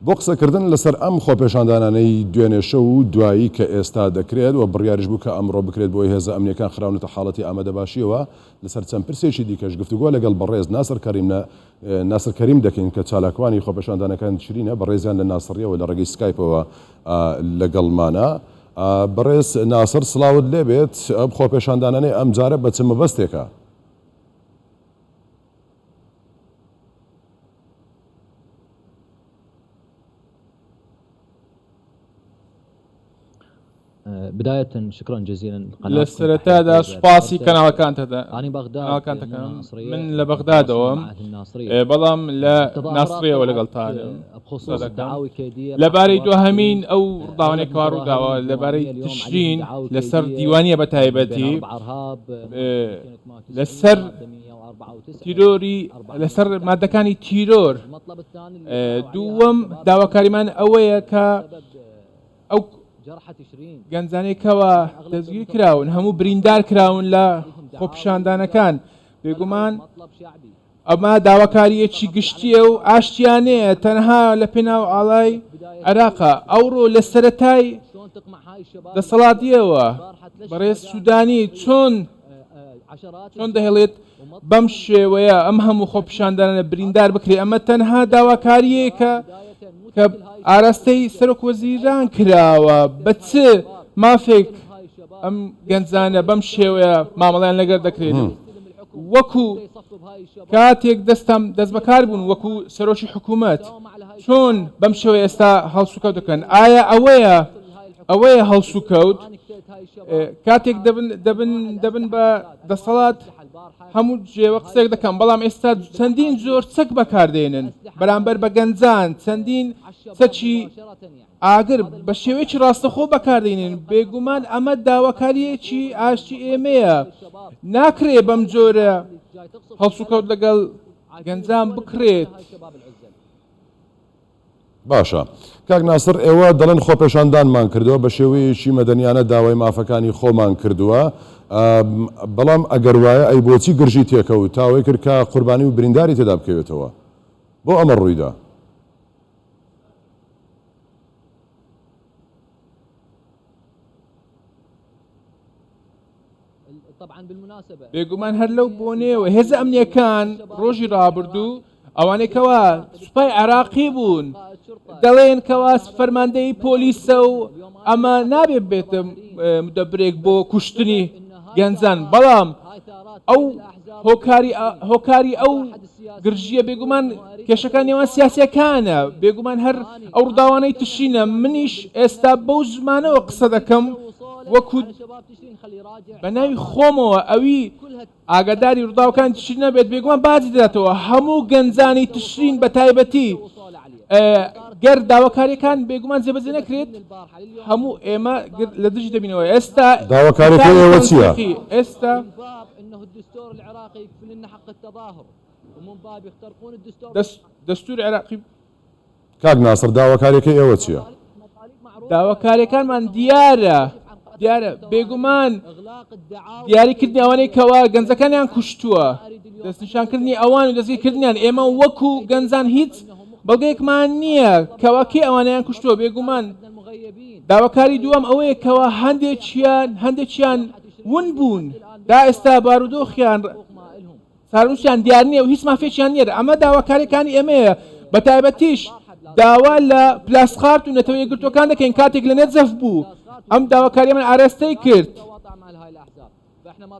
بۆ قسەکردن لەسەر ئەم خۆپێشاندانانەی دوێنێ شەو و دوایی کە ئێستا دەکرێت و بڕیاریش بوو کە ئەمڕۆ بکرێت بۆی هێزە ئەمنیەکان خراونەتە حاڵەتی ئامادەباشیەوە لەسەر چەند پرسێکی دیکەش گفتوگۆ لەگەڵ بەڕێز ناسر کەریم ناسر کەریم دەکەین کە چالاکوانی خۆپێشاندانەکانی تشرینە بەڕێزیان لە ناسڕیەوە لە ڕێگەی سکایپەوە لەگەڵمانە. بەڕێز ناسر سڵاوت لێبێت ئەم خۆپێشاندانانەی ئەمجارە بە چ مەبەستێکە؟ لە سەرەتادا سوپاسی کەناڵەکانتان دەکەم، من لە بەغدادەوەم، بەڵام لە ناسڕیەوە لەگەڵتانم قسە دەکەم. لەبارەی دواهەمین ئەو ڕووداوانەی کەوا ڕووداوە لەبارەی تشرین لەسەر دیوانیە بە تایبەتی لەسەر تیرۆری لەسەر مادەکانی تیرۆر دووەم داواکاریمان ئەوەیە کە ئەو گەنجانەی کەوا دەستگیر کراون هەموو بریندار کراون لە خۆپیشاندانەکان بێگومان ئەمە داواکارییەکی گشتییە و ئاشتیانەیە تەنها لە پێناو ئاڵای عێراقە ئەوڕۆ لە سەرەتای دەسەڵاتیەوە بەڕێز سودانی چۆن چۆن دەهێڵێت بەم شێوەیە ئەم هەموو خۆپیشاندانە بریندار بکرێت ئەمە تەنها داواکارییەکە کە ئاراستەی سەرۆک وەزیران کراوە بە چ مافێک ئەم گەنجانە بەم شێوەیە مامەڵیان لەگەر دەکرێت وەکو کاتێک دەستم دەست بەکار بوون وەکو سەرۆکی حکوومەت چۆن بەم شێوەیە ئێستا هەڵسوکەوت دەکەن ئایا ئەوەیە ئەوەیە هەڵسوکەوت کاتێک دەبن دەبن دەبن بە دەسەڵات هەموو جێوە قسێک دەکەم بەڵام ئێستا چەندین زۆر چەک بەکاردێنن بەرامبەر بە گەنجان چەندین چەکی ئاگر بە شێوەیەکی ڕاستەخۆ بەکاردێنن بێگومان ئەمە داواکاریەکی ئاشتی ئێمەیە ناکرێ بەم جۆرە هەڵسوکەوت لەگەڵ گەنجان بکرێت. باشە کاک ناسر ئێوە دەڵێن خۆپێشاندانمان کردووە بە شێوەیەکی مەدەنیانە داوای مافەکانی خۆمان کردووە بەڵام ئەگەر وایە ئەی بۆچی گرژی تێکەوت تا ئەوەی کرد کە قوربانی و برینداری تێدا بکەوێتەوە بۆ ئەمە ڕوویدا؟ بێگومان هەر لەو بۆنەیەوە هێزە ئەمنیەکان ڕۆژی ڕابردوو ئەوانەی کەوا سوپای عێراقی بوون دەڵێن کەوا فەرماندەی پۆلیسە و ئەمە نابێ بێتە مدەبرێک بۆ کوشتنی گەنجان بەڵام ئەو هۆکاری هۆکاری ئەو گرژیە بێگومان کێشەکان نێوان سیاسەکانە بێگومان هەر ئەو ڕووداوانەی تشینە منیش ئێستا بەو زمانەوە قسە دەکەم وەکو بە ناوی خۆمەوە ئەوی ئاگاداری ڕووداوەکانی تشرین نەبێت بێگومان باجی دەداتەوە هەموو گەنجانی تشرین بە تایبەتی گەر داواکاریەکان بێگومان جێبەجێ نەکرێت هەموو ئێمە لە دژی دەبینەوە ئێستا داواکاریەکەی ئێوە چییە؟ ئێستا دەستور عێراقی کاک ناسر داواکاریەکەی ئێوە چیە؟ داواکاریەکانمان دیارە دیارە بێگومان دیاریکردنی ئەوانەی کەوا گەنجەکانیان کوشتووە دەستنیشانکردنی ئەوان و دەستگیرکردنیان ئێمە وەکو گەنجان هیچ بەڵگەیەکمان نییە کەوا کێ ئەوانەیان کوشتووە بێگومان داواکاری دووەم ئەوەیە کەوا هەندێکیان هەندێکیان ون بوون تا ئێستا بارودۆخیان چارەنووسیان دیار نییە و هیچ مافێکیان نییە، ئەمە داواکارییەکانی ئێمەیە، بەتایبەتیش داوا لە پلاسخارت و نەتەوە یەکگرتووەکان دەکەین کاتێک لە نەجەف بوو ئەم داواکارییەمان ئاراستەی کرد،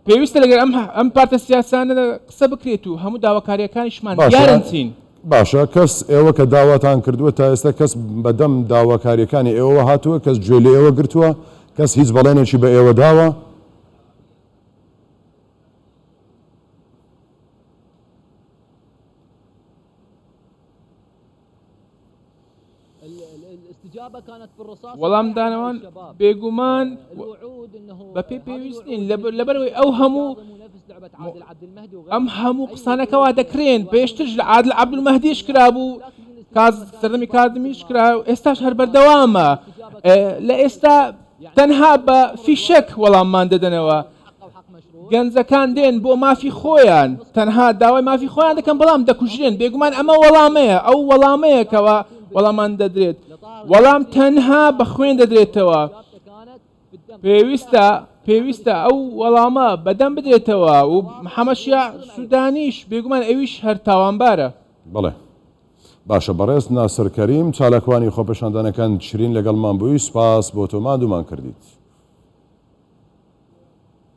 پێویستە لەگەڵ ئەم ئەم پارتە سیاسیانە قسە بکرێت و هەموو داواکارییەکانیشمان باشە دیارن چین. باشە کەس ئێوە کە داواتان کردووە تا ئێستا کەس بەدەم داواکارییەکانی ئێوەوە هاتووە کەس گوێ لە ئێوە گرتووە کەس هیچ بەڵێنێکی بە ئێوە داوە؟ وەڵامدانەوەن بێگومان بەپێی پێویست نین لەبەرەوەی ئەو هەموو ئەم هەموو قسانەکەوا دەکرێن پێشترش لە عادل عەبدولمەهدیش کرابوو کاز سەردەمی کازمیش کرا و ئێستاش هەر بەردەوامە لە ئێستا تەنها بە فیشەک وەڵاممان دەدەنەوە گەنجەکان دێن بۆ مافی خۆیان تەنها داوای مافی خۆیان دەکەن بەڵام دەکوژرێن بێگومان ئەمە وەڵامەیە ئەو وەڵامەیە کەوا. وەڵامان دەدرێت. وەڵام تەنها بە خوێن دەدرێتەوە. پێویستە پێویستە ئەو وەڵامە بەدەم بدرێتەوە و محەمەد شیاع سودانیش بێگومان ئەویش هەر تاوانبارە. بەڵێ باشە بەڕێز ناسر کەریم چالاکوانی خۆپێشاندانەکان تشرین لەگەڵمان بووی سوپاس بۆ تۆ ماندوومان کردیت.